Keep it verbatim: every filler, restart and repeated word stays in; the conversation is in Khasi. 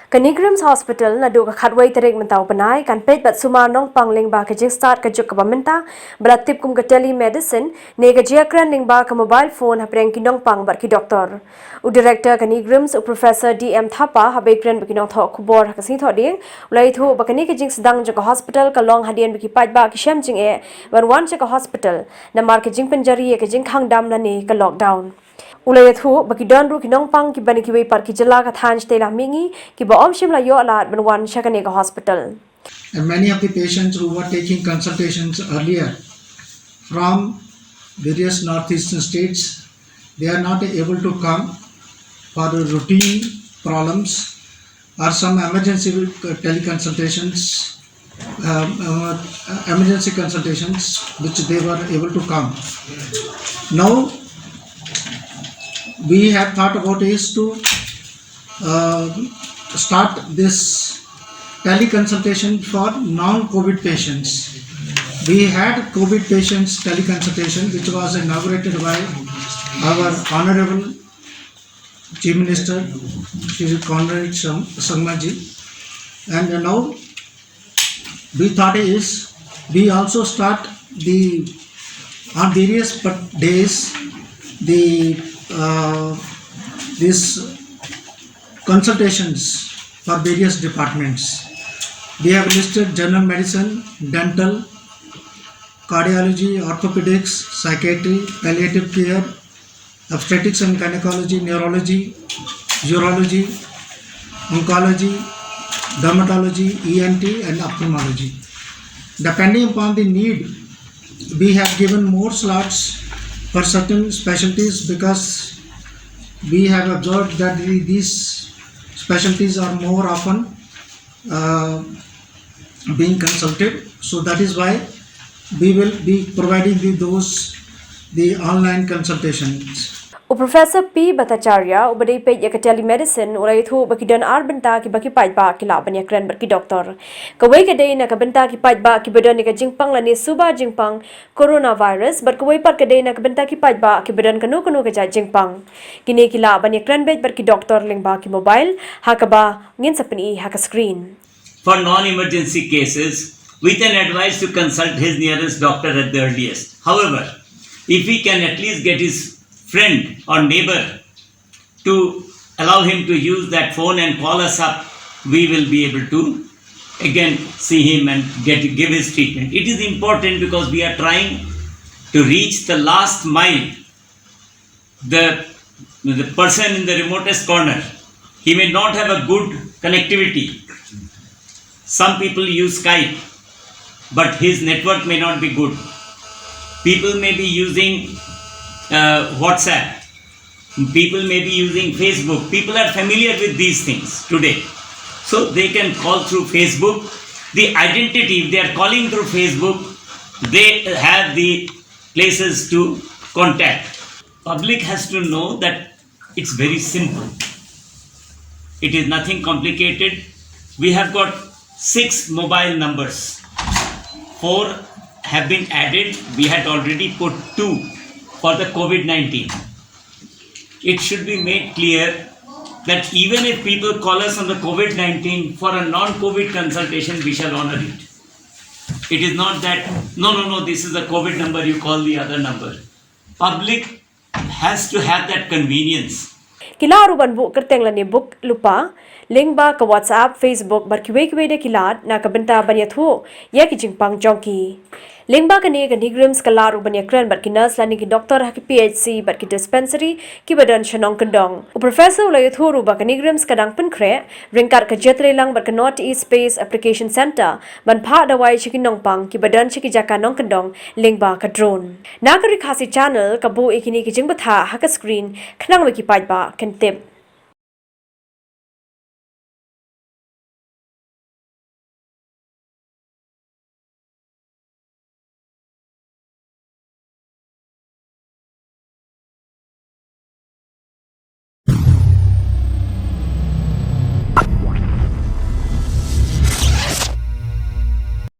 Ka NEIGRIHMS Hospital naduh ka khatwei tarik mynta u bnai kan peit bad sumar nongpang lyngba ka jingstad ka juk kaba mynta ba la tip kum ka telemedicine ne ka jingïakren lyngba ka mobile phone hapdeng ki nongpang bad ki doktor. U Director ka NEIGRIHMS, u Professor D M Thapa, haba ïakren bad ki nongthoh khubor ha ka Sngi Thohdieng, u la ïathuh ba kane ka jingsdang jong ka hospital ka long hadien ba ki paidbah ki shem jingeh ban wan sha ka hospital namar ka jingpynjari ïa ka jingkhang dam lane ka lockdown. U la ïathuh ba ki don ruh ki nongpang kiba na kiwei pat ki jylla ka thaiñ shatei la mihngi kiba ym shym la ïoh lad ban wan sha kane ka hospital. And many of the patients who were taking consultations earlier from various northeastern states, they are not able to come for the routine problems or some emergency teleconsultations, um, uh, emergency consultations which they were able to come. Now, we have thought about is to uh, start this teleconsultation for non-COVID patients. We had COVID patients teleconsultation, which was inaugurated by our Honorable Chief Minister, Shri Conrad Sang- Sangma ji. And now we thought is we also start the on various days the uh, this consultations for various departments. We have listed general medicine, dental, cardiology, orthopedics, psychiatry, palliative care, obstetrics and gynecology, neurology, urology, oncology, dermatology, E N T, and ophthalmology. Depending upon the need, we have given more slots for certain specialties because we have observed that the, these specialties are more often uh, being consulted. So that is why we will be providing the, those the online consultations. U Professor P Bhattacharya, uba dei peit ïa ka telemedicine, u la ïathuh ba ki don ar bynta kiba ki paidbah ki lah ban ïakren bad ki doktor. Kawei ka dei na ka bynta ki paidbah kiba don ïa ka jingpang lane suba jingpang coronavirus bad kawei pat ka dei na ka bynta ki paidbah kiba don kano kano ka jait jingpang. Kine ki lah ban ïakren beit bad ki doktor lyngba ki mobile, ha kaba ngin sa pyni ha ka screen. For non-emergency cases, with an advice to consult his nearest doctor at the earliest. However, if he can at least get his friend or neighbor to allow him to use that phone and call us up, we will be able to again see him and get give his treatment. It is important because we are trying to reach the last mile, the the person in the remotest corner. He may not have a good connectivity. Some people use Skype, but his network may not be good. People may be using uh, WhatsApp. People may be using Facebook. People are familiar with these things today. So they can call through Facebook. The identity, if they are calling through Facebook, they have the places to contact. Public has to know that it's very simple. It is nothing complicated. We have got six mobile numbers. Four have been added. We had already put two for the COVID nineteen. It should be made clear that even if people call us on the COVID nineteen for a non COVID consultation, we shall honor it. It is not that, no, no, no, this is a COVID number, you call the other number. Public has to have that convenience. Ki lah ruh ban buh kyrteng lane book lypa lyngba ka WhatsApp, Facebook bad kiwei kiwei de ki lad na ka bynta ban ïathuh ïa ki jingpang jong ki. Lyngba kane ka NEIGRIHMS ka lah ruh ban ïakren bad ki nurse lane ki doktor ha ki P H C bad ki dispensary kiba don sha nongkyndong. U Professor u la ïathuh ruh ba ka NEIGRIHMS ka dang pynkhreh ryngkat ka jingïatreilang bad ka North East Space Application Centre ban phah dawai sha ki nongpang kiba don sha ki jaka nongkyndong lyngba ka drone. Na ka Ri Khasi Channel ka buh ïa kine ki jingbthah ha ka screen khnang ba ki paidbah kin tip.